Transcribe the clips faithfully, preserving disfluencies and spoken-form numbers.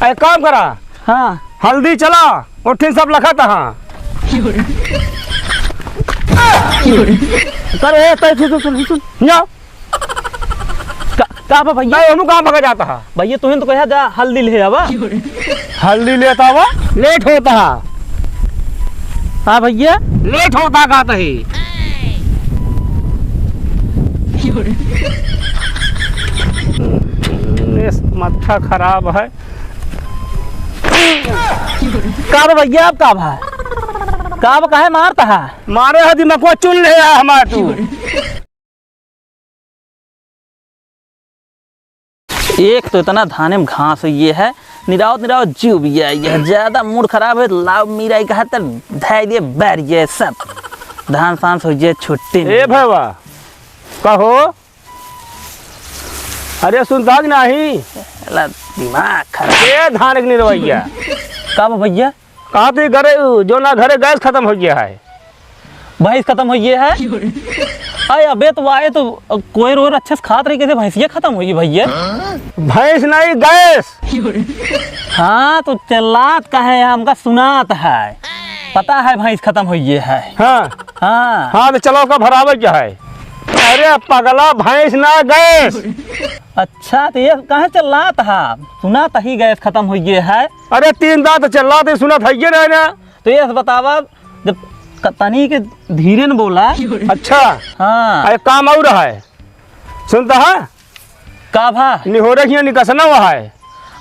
एक काम करा। हाँ। हल्दी चला, उठिन सब लखत हाँ। कर, ए, तै, सुन, सुन, सुन, सुन। जाओ। का, का बा भैया? नहीं, ओनू कहाँ भगा जाता है? भैया, तुहिन तो कहा जा, हल्दी ले आवा। हल्दी लेता हुआ लेट होता है। हाँ भैया। लेट होता का तही। इस मत्था खराब है। का बा भैया, अब का बा? का बा, काहे मारता है? मारे है दिमाग को चुन ले आ हमार तू। एक तो इतना धाने में घास हुई है, निरावत निरावत जीव भी आई है, ज्यादा मूड खराब है, लाव मीरा का हाथ धै दिए बैठ गए सब। धान सांस हो जाए छुट्टी ए में। भैया, कहो। अरे सुनता कि नहीं? साला दिमाग खराब। ए धान के निरवैया। का बा भैया? कहा तो घरे, जो ना घरे गैस खत्म हो गया है। भैंस खत्म हो गया है? अरे अबे तो आए तो कोई रोर अच्छे से खात रही, कैसे भैंसिया खत्म हो गई भैया? भैंस नहीं, गैस। हाँ, तो चिल्लात का है, हमका सुनात है, पता है भैंस खत्म हो गई है। हाँ। हाँ। हाँ, तो चलो, ओका भरावे क्या है? अरे पगला, भैंस ना, गैस। अच्छा, तो ये कहाँ चिल्लात है? सुनात ही गैस खत्म हो गई है। अरे तीन दांत चिल्लात ही सुनत है ये ना, ना। तो ये बतावा, जब क-, तनी के धीरे न बोला। अच्छा। हाँ। एक काम और है, सुनता है? का भा? निहोरे की निकसना हुआ है।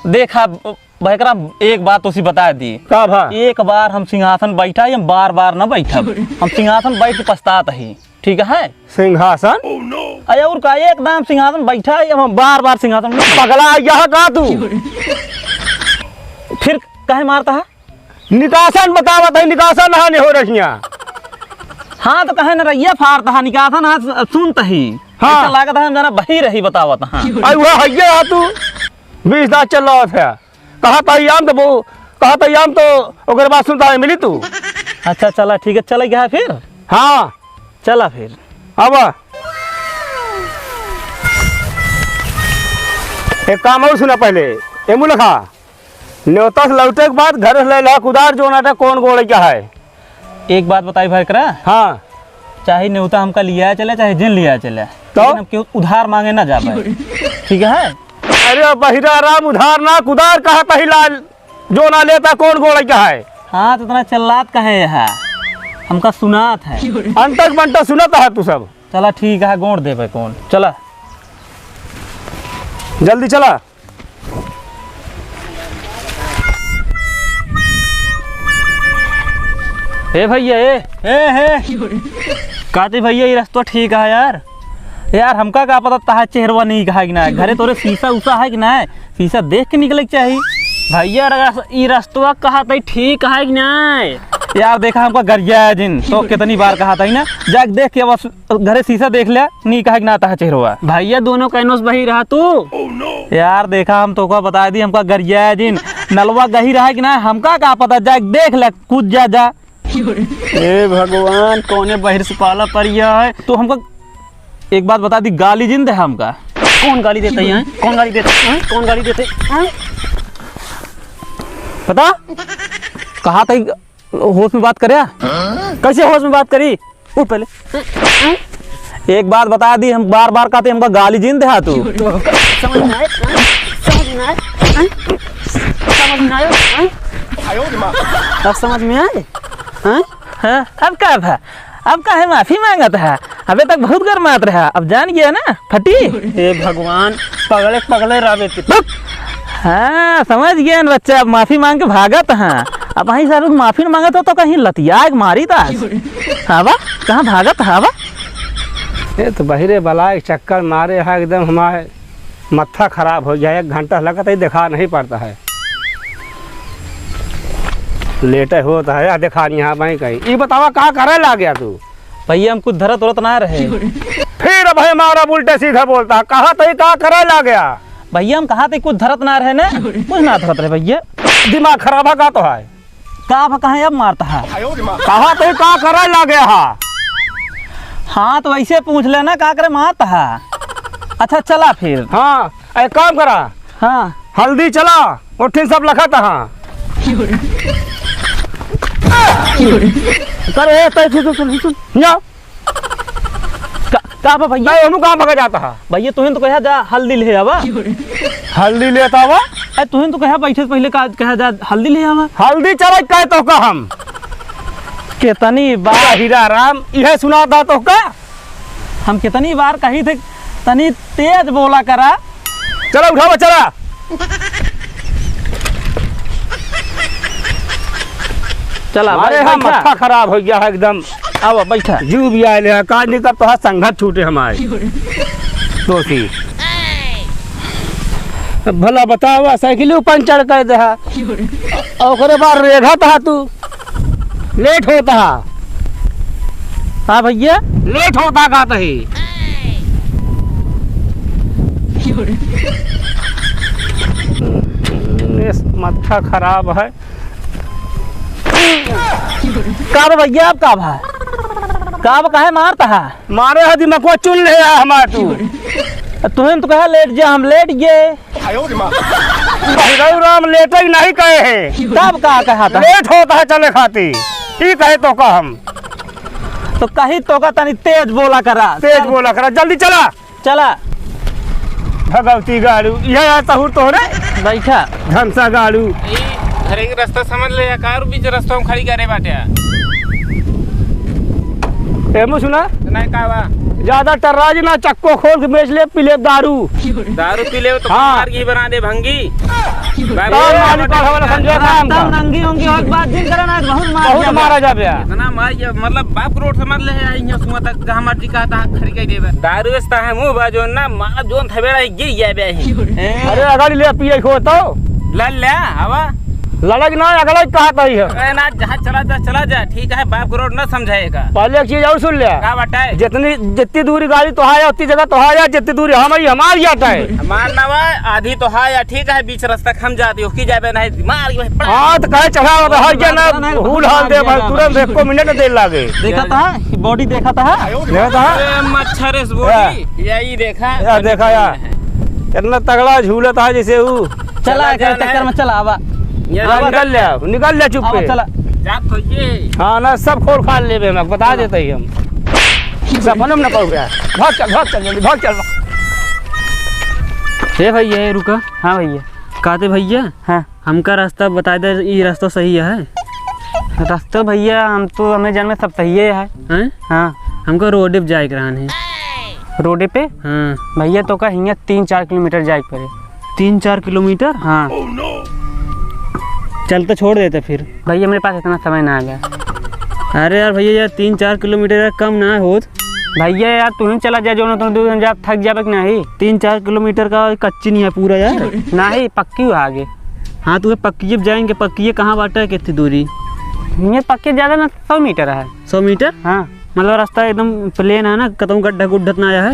देखा, ब-, बहकरा, एक बात तोसी बता दी। का भा? एक बार हम सिंहासन बैठा, हम बार बार न बैठब। हम सिंहासन बैठ के पछतात ही, ठीक है? सिंहासन? अरे और का, एक दाम सिंहासन बैठा, हम बार बार सिंहासन। पगला यहाँ का तू? फिर काहे मारता है? निकासन बतावत है, निकासन है निहोरहिया। हाँ, तो कहे न रहिया फारत है, निकासन है सु-, सुनत ही। हाँ। ऐसा लागत है हम जना बही रही बतावत हाँ। आई हुआ है ये तू बीस दांत चल रहा है। कहा था याम तो वो, कहा था याम तो ओकर बात सुनता है मिली तू। अच्छा, चला ठीक है, चला गया फिर। हाँ। चला फिर। अब एक काम और सुना पहले, ए मुलखा। नेवता से लौटे के बाद घर से ले ला कुदार जो नाटा कौन गोड़े का है। एक बात बताई भाई करा। हाँ। चाहे नेवता हमका लिया चले, चाहे जिन लिया चले, तो? लेकिन हम केहू उधार मांगे ना जाबे। ठीक है? अरे बहिरा राम, उधार ना कुदार कहा तही लाल, जो ना लेता कौन गोड़े का है। हाँ, तो इतना चिल्लात का है यहाँ, हमका सुनात है। अंतक बंटा सुनत है तू सब। चला ठीक है, गोड़ देबे कौन। चला। जल्दी चला। ए भैया, ए, ए, ए। काती भैया, ये रस्तो ठीक है यार। यार, हमका का पता तहा चेहरवा नहीं कहा कि ना। घरे तोरे शीशा उसा है कि ना? शीशा देख के निकले के चाही। भैया, रस-, ई रस्तवा कहा तई ठीक है कि ना? यार, देखा हमका गरिया है जिन, तो कितनी बार कहा तई ना, जाके देख के बस घरे शीशा देख ले, नी कहे कि ना तहा चेहरवा। भैया, दोनों कैनोस बही रहा तू। यार, देखा, हम तोका बताइ दी, हमका गरिया जिन, नलवा गही रहा कि ना, हमका का पता, जा देख ले, कूद जा, जा। हे भगवान, कौने बहिर से पाला परिया है। तो हमका एक बात बताइ दी, गाली जिन दे हमका। कौन गाली देते हैं? कौन गाली देते हैं? कौन गाली देते हैं? पता? कहा था होश में बात करे। कैसे होश में बात करी? उठ पहले। एक बात बताइ दी, हम बार बार कहते, हमका गाली जिन देहा तू। समझ में आए? समझ में आए? समझ में आए? अब समझ में आए? हाँ? हाँ, अब का भा? अब काहे माफी मांगत है? अबे तक बहुत गरमात रहा, अब जान गया ना, फटी। हे भगवान, पगले पगले रहबे तू। हाँ, समझ गया ना बच्चा, अब माफी मांग के भागत है। अब वहीं सारू माफी न मांगत हो तो कहीं लतिया के मारी था। हाँ बा, कहाँ भागत है बा? ये तो बहिरे बलाय के चक्कर मारे है एकदम, हमारे मत्था खराब हो गया। एक घंटा लगत है, देखा नहीं पड़ता है। लेटे होत है या देखा नहीं यहाँ मैं कहीं। ई बतावा का करे लाग गया तू? भैया, हम कुछ धरत उरत ना रहे। फिर अब है मारा उल्टे सीधा बोलता है, कहा तो का करे लाग गया? भैया, हम कहा थे कुछ धरत ना रहे ना, कुछ ना धरत रहे भैया। दिमाग खराब है का तो है? का भा कहाँ अब मारता है? कहा तो का करे लाग गया है? हाँ, तो वैसे पूछ लेना का करे मारता है। अच्छा, चला फिर। हाँ, एक काम करा। हाँ। हल्दी चला, ओठिन सब लखत हा। कर, ए, तै सुन, सुन, सुन, सुन। जाओ। का, का बा भैया? तै ओनू कहाँ भगा जात हा? भैया, तुहिन तो कहा जा हल्दी ले आवा। हल्दी लेत आवा? अरे, तुहिन तो कहा बैठे से पहिले का, कहा जा हल्दी ले आवा। हल्दी चला कहे तोहका हम। केतनी बार हीरा राम, इहे सुनात हा तोहका? हम केतनी बार कही थे, तनी तेज बोला करा। चला उठावा, चला। चला, अरे बैठ, हाँ, बैठा। माथा खराब होइ गया है एकदम। आवा, बैठा। जू भी आए ले, का नहीं कर तो हाँ संगत छूटे हमारे। दोषी। अब भला बतावा, साइकिल पंचर कर दे हा। और ओकरे बाद रेघत हा तू। लेट होत हा। हाँ भैया? लेट होत हा कहत ही। इस माथा खराब है। का बा भैया, अब का बा? का बा, काहे मारत हा? मारे हा दिमागवा चुन ले आ हमार तू। तुहिन तो कहा लेट जा, हम लेट गए। बहिरऊ राम लेटे ही नहीं कहे है। तब का कहा था? लेट होत हा चले खाती। ई कहे तोहका हम। तो कही तोहका तनी तेज बोला करा। तेज बोला करा, जल्दी चला। चला। भगवती गाड़ू, यह यार तहुर तोहरे। बैठा। धमसा गाड़ू। ई घरे के रास्ता समझ ले या कार बीच रास्ता में खड़ी करे बाटे। एमू सुना? नहीं का बा? ज्यादा टर्राज ना, चक्को खोल के बेच ले, पी ले दारू। दारू पी ले तो हाँ। मार की बना दे भंगी। बाबा, और मालिक का हवाला समझे काम रास्ता का। नंगी होंगी और बात जिन करना है, बहुत मार बहुत दिया मारा बे। जाबे। इतना मार ये, मतलब, बाप रोड समझ ले है, यहाँ सुआ तक जहाँ मर्जी कहा तहाँ खड़ी कर देबे। दारू इस तहाँ मुँह बा, जो ना मार, जोन थबेड़ा गिर गया बे ही। अरे, अगाड़ी ले पिए हो तो। ले ले, हवा। लड़क ना, अगला ही कहा तही है। अरे ना, जहाँ चला जा, चला जा, ठीक है, बाप को रोड ना समझाएगा। पहले एक चीज और सुन ले। का बताए? जितनी, जितनी दूरी गाड़ी तो है, उतनी जगह तो है, जितनी दूरी हम ही हमार जाता है। हमार ना बा, आधी तो है, या ठीक है, बीच रास्ता हम जाते हो, की जाबे नहीं, मार के भाई, पड़ा। हाँ, तो कहे चढ़ा होता है, क्या ना, नहीं, हुल हाल दे भाई, तुरंत एको मिनट देर लागे। देखा था, बॉडी देखा था? देखा था? अरे, मच्छर इस बॉडी, हाँ। यही देखा। या देखा या। इतना तगड़ा झूलत है जैसे वो। चला, चला, एक चक्कर में चला, आवा। ये आवा, निकल ले, निकल ले चुप आवा, पे। चला। जात हो ये। हाँ ना, सब खोल खाल लेबे हम, बता देते ही हम। सपनों में ना पाऊ गया। भाग चल, भाग चल, जल्दी भाग चल। हे भैया, हे रुका। हाँ भैया। कहते भैया, हाँ। हमका रास्ता बता दे, ई रास्ता सही है? रास्ता भैया, हम तो, हमें जन में सब सही है। हैं? हाँ। हमको रोडे पे जाए के रहन है। रोडे पे? हाँ। भैया, तोका हियाँ तीन चार किलोमीटर जाए के पड़े। तीन चार किलोमीटर? हाँ। चल तो छोड़ देते फिर। भैया, मेरे पास इतना समय ना आ गया। अरे यार भैया, यार तीन चार किलोमीटर यार कम ना होत। भैया यार, तू ही चला जा, जो ना तुम दो दिन जा, थक जाबे कि नहीं? तीन चार किलोमीटर का कच्ची नहीं है पूरा यार। नहीं, पक्की हो आगे। हाँ, तू पक्की जब जाएंगे, पक्की ये कहाँ बाटा है, कितनी दूरी? ये पक्की ज्यादा ना, सौ मीटर है। सौ मीटर? हाँ। मतलब रास्ता एकदम प्लेन है ना, कतहूँ गड्ढा गुड्ढा तो ना आया है?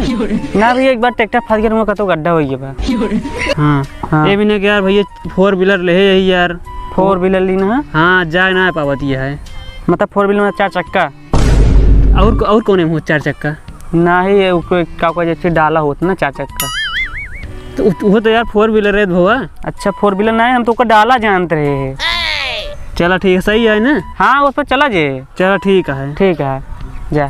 ना भैया, एक बार ट्रैक्टर फंस गया, कतहूँ गड्ढा हो गया बा। हाँ। हाँ। ये भी ना कि यार भैया, फोर व्हीलर ले है यही यार। फोर व्हीलर ली ना? हाँ, जाए ना पावत ये है। मतलब फोर व्हीलर में चार चक्का? और, और कौन है वो चार चक्का? नाही, वो कोई का, कोई जैसे डाला होत ना चार चक्का। तो वो तो यार फोर व्हीलर है भवा। अच्छा, फोर व्हीलर नहीं, हम तो ओकर डाला जानत रहे हैं। चला ठीक है, सही है ना? हाँ, उस पर चला जे। चला ठीक है। ठीक है, जा।